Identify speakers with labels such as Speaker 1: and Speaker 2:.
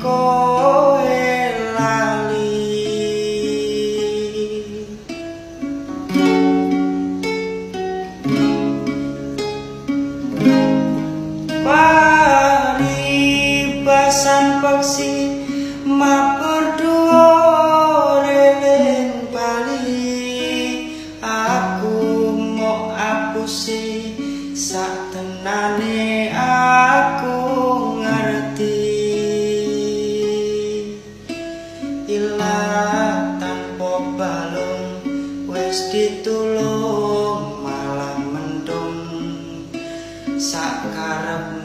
Speaker 1: kowe lali. Paribasan peksi mapur releng bali, aku mau apusi sak tenane aku ngerti. Ilah tanpa balung wis ditulung malah mendung, sakarepmu.